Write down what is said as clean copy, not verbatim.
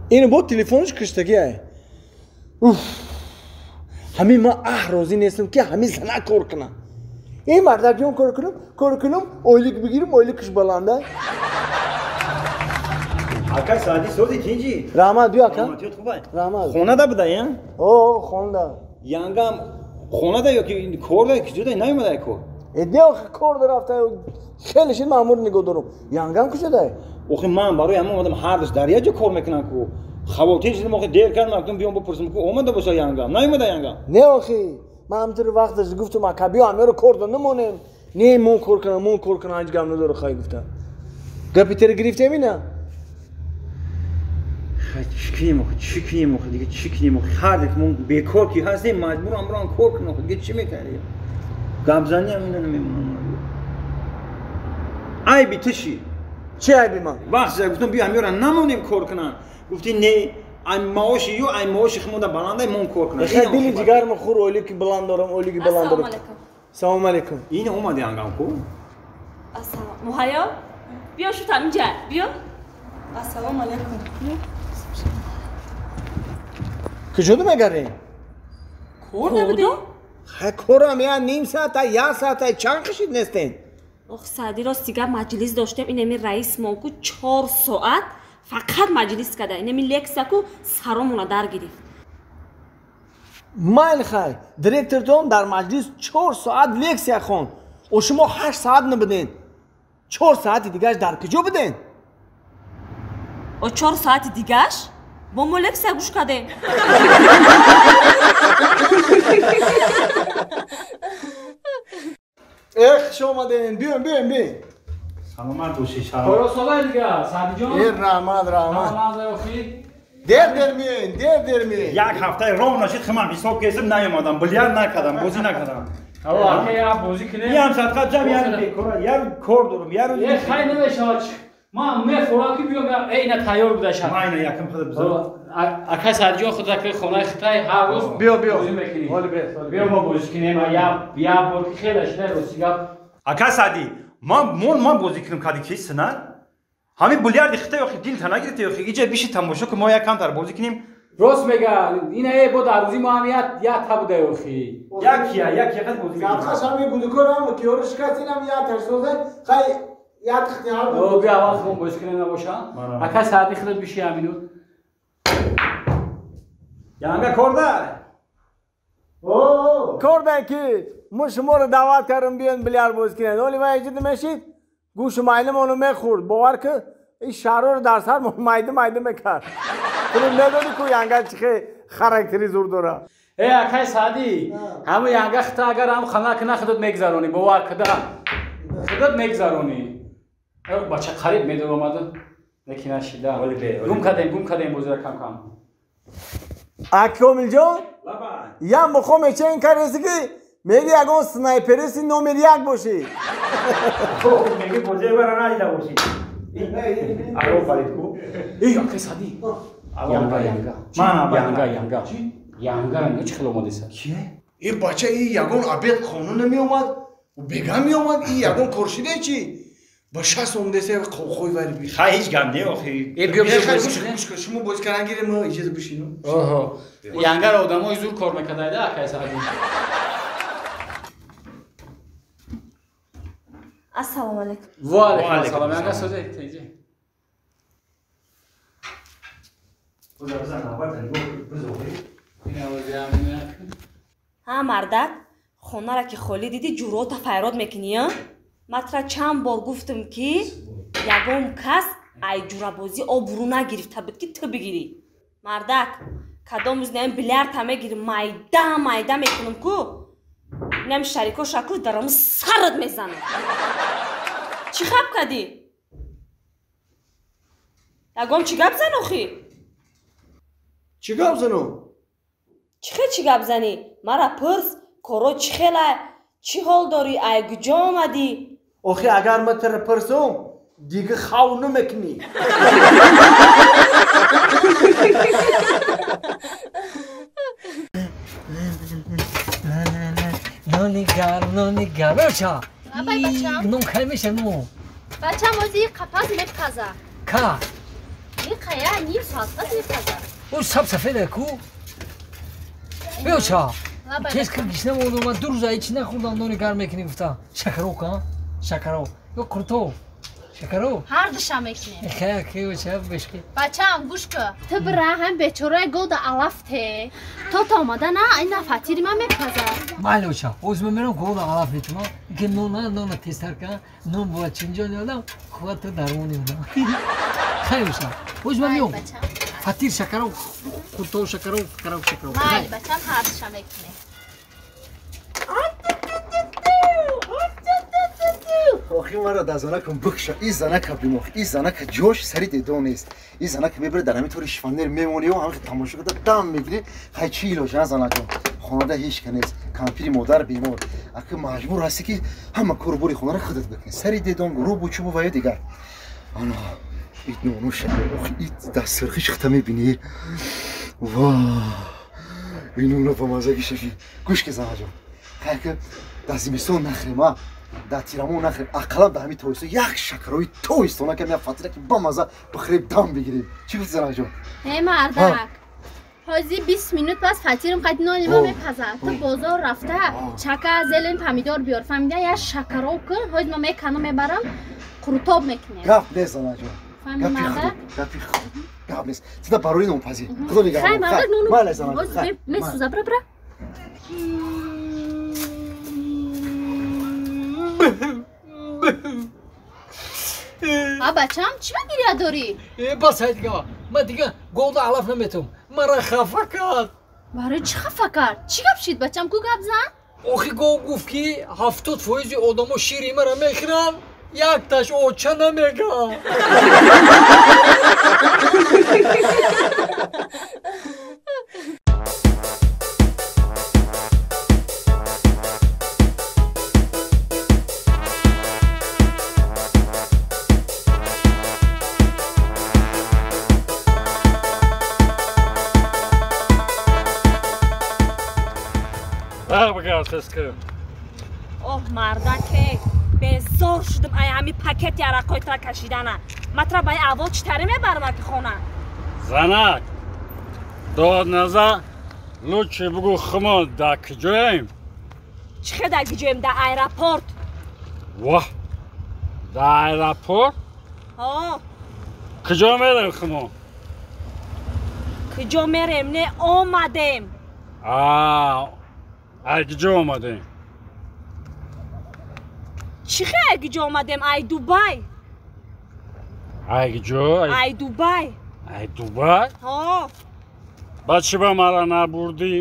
Ин бо телефонш киштагӣ ай. Уф. Ҳамин ман розӣ нестам ки ҳамин зана кор кунам. Ин мардакҷон кор кунам, кор кунам, ойлик бигирам, ойликш баланда. Ака Саъди сози тинҷи? Раҳмат, биё ака. Раҳмат. Хонада буда, я? О, хонада. Янгам хонада ё ки кор да, куҷода наомада кор? Не, охи кор да рафта, хеле шид маъмур нигоҳ дорам. Янгам куҷода? Охи ман барои ҳамон омадам, ҳар душ дар як ҷо кор мекунам ку. Хавотир шудам, охи дер кардам, гуфтам биём бипурсам ку омада боша янгам. Наомада янгам? Не охи, ман ҳамтур вақташ гуфтам ака биё ҳамеро кор да намонем. Не, мон кор кунам, мон кор кунам, ҳеҷ гап надора хай гуфта. Гапи тера гирифтем ина? Чӣ кунем охи, чӣ кунем охи, дига чӣ кунем охи? Ҳар дек мо бекор ки ҳастем, маҷбурам бирам кор кунам охи, дига чӣ мекардем? Гапзанӣ ҳам ина намемонам. Айби ту чӣ? Чӣ айби ман? Вақт гуфтам биё ҳамёра намонем кор кунам. Гуфтӣ не, ай маоши ё ай маоши химонда баландай мон кор кунам. Хай дили ҷигарма хур, ойлики баланд дорам, ойлики баланд дорам. Салом алейкум. Ина омади ангам ку? Ассалом. Муҳайё, биё шутам инҷа, биё. Ассалому алейкум. Куҷода мегарем? Кор набудем? Хай корам я ним саата, як саата, чанд қишид нестен? Ох, Саъди, рости гап маҷлис доштем, инами раис мо ку 4 соат фақат маҷлис када, инами лексия ку саромона дар гирифт. Майли хай, директортон дар маҷлис 4 соат лексия хонд. О шумо 8 соат набуден. 4 соати дигаш дар куҷо буден? О 4 соати дигаш бо мо лексия гӯш кардем. Эх, хуш омаден. Биём, биём, биём. Саломат бошӣ, салом. Коросолай дига, Саъдиҷон. Э, раҳмат, раҳмат. Дер дер меоен, дер дер меоен. Як ҳафтаи роҳ нашид, химам ҳисоб кесим, наомадам, билярд накардам, бозӣ накардам. Ака я бозӣ кунем. Ям садқа ҷам, як бекора, як кор дорам, як рӯз. Э, хай намешавад. Ман мехӯрам ки биём, э, ина тайёр будаша. Ман ина якм худа бизор. Ака Саъдиҷон худ ака хонаи хитай ҳар рӯз биё, биё. Бозӣ мекунӣ. Ҳоли бес, биё мо бозӣ кунем, я бор ки хеле шуда рости гап. Ака Саъди, ман бозӣ кунам кади ки сина? Ҳамин билярди хитай охи дил та нагирифта охи иҷа биши тамошо ки мо як камтар бозӣ кунем. Рост мега, ина э бо дар рӯзи мо ҳам як та буда охи. Як я қад бозӣ мекунем. Садқаш ҳамин гудукор ҳам киёро шикаст, инам як ташсоза, хай як тихти ҳам. О, биё аввал худмон бозӣ кунем набоша. Ака Саъди худат биши ҳамину. Янга кор да? О, кор да ки мо шуморо даъват кардам биён билярд бозӣ кунед. Оли вай иҷода мешид, гӯшу майлимону мехӯрд. Бовар ки ин шаҳрҳоро дар сар майда майда мекард. Ту медонӣ ку янга чӣ хел характери зур дорад. Э, акай Саъди, ҳамун янга хита агар ҳам хана кина худат мегзаронӣ, бовар кида. Худат мегзаронӣ. Бача қариб медор омада, лекин нашида. Гум кардем, гум кардем бозиро кам кам. Акомилҷон, я мухо мечен кардеси ки меги ягон снайпериси номер 1 бошӣ. Меги бозии вара надида бошӣ. Аро фарид ку. Эй, акай Саъди. Янга, янга. Янга, янга. Янга ранга чӣ хел омадеса? Кие? Э, бача, и ягон обед хона намеомад, бега меомад, и ягон коршиде чӣ? Ба 60 омадеса қоқои вари би. Хай ҳеҷ гап не охи. Э, биё, биё, биё. Шумо бозӣ кардан гирем, мо иҷоза бишинем. Оҳо. Янгаро одамои зур кор мекардайда, акай Саъди. Ассалому алейкум. Ва алейкум ассалом. Янга созе, теҷи. Ҳа, мардак, хонара ки холӣ дидӣ, ҷуръота файрод мекунӣ, а? Ман тура чанд бор гуфтам ки ягон кас ай ҷурабозӣ обрӯ нагирифта буд ки ту бигирӣ. Мардак, кадом рӯз наям билярдта мегирӣ, майда майда мекунам ку. Инам шарикоша ку дарому сарат мезанам. Чӣ хаб кардӣ? Ягон чӣ гап зан охӣ? Чӣ гап занам? Чӣ хел чӣ гап занӣ? Мара пурс, коро чӣ хела? Чӣ ҳол дорӣ? Ай куҷо омадӣ? Охи агар ман туро пурсам, дига хав намекунӣ. Нони гарм, нони гарм. Бача. Абай бачам. Нон кай меша нон? Бачам ози қапаз мепаза. Ка? Ин Меқая ним соат пас мепазад. О саб сафеда ку. Биё ча. Тез ки гишна мондум, ман 2 рӯза ҳеч нахӯрдам, нони гарм мекунӣ гуфтам. Шакаро ка? Шакаро. Ё қуртоб. Шакаро? Ҳар душа мекунем. Хе, ки ча бешки. Бачаам гӯш кун. Ту бира ҳам бечораи голда алаф те. То та омада на ина фатири ман мепазад. Майли оча, оз ман мерам голда алаф метумам. Ки нона тезтар кан, нон бояд чинҷони одам, қувват дармони одам. Хайр оча, оз ман меом. Фатир шакаро, қуртоб шакаро, шакаро шакаро. Майли бачаам ҳар душа мекунем. Охи маро дар занакам бикша. И занака бимох, и занака ҷош сари дедон нест. И занака мебаре дар ҳамин тори шифонер мемонӣ ва ҳамин тамошо карда дам мегирӣ. Хай чӣ илоҷ а занаҷон? Хонада ҳеч ка нест. Кампири модар бемор. Ака маҷбур ҳастӣ ки ҳама кору бори хонаро худат бикунӣ. Сари дедон, рӯбу чӯбу ва ё дигар. Ана ит нону охи ит дастсирхи шихта мебинӣ. Ва ин нуна ба мазаги шафи. Гӯш ки занаҷон. Хай ки дар зимистон нахӯрем а. Дар тирамон нахӯрем, ақаллан дар ҳамин тобистон як шакарои тобистона кам як фатира ки бамаза бихӯрем, дам бигирем. Чӣ гуфти занаҷон? Э мардак, ҳозир 20 минут пас фатирам қад нони ма мепазад. Ту бозор рафта чака, зелен, помидор биёр. Фаҳмида як шакаро кун, ҳозир ма меканам мебарам, қурутоб мекунем. Гап нест занаҷон. Фаҳмиди мардак? Гапи худ. Гап нест. Тида барои нонпазӣ. Худо нигаҳбон. Хай мардак нону. Майли занаҷон. Месӯза бира бира. А бачам, чӣ ба гиря дорӣ? Бас ай дига, ман дига голда алаф наметавам. Мара хафа кард. Барои чӣ хафа кард? Чӣ гап шид бачам, ку гап зан? Охи гов гуфт ки 70% одамо шири мара мехӯранд, якташ оча намегӯяд. Оҳ мардаке, безор шудам ай ҳами пакети арақҳои тра кашидана. Матра ба ин аҳвол чӣ таре мебарам аки хона? Занак, дод наза, лучше бугӯ хумо дар куҷоем? Чӣ хел дар куҷоем? Дар аэропорт. Воҳ, дар аэропорт? Ҳо. Куҷо мерем хумо? Куҷо мерем? Не, омадем. Ай куҷо омадем? Чӣ хел ай куҷо омадем? Ай Дубай. Ай куҷо? Ай Дубай. Ай Дубай? Ҳо. Баъд чӣ ба мара набурдӣ?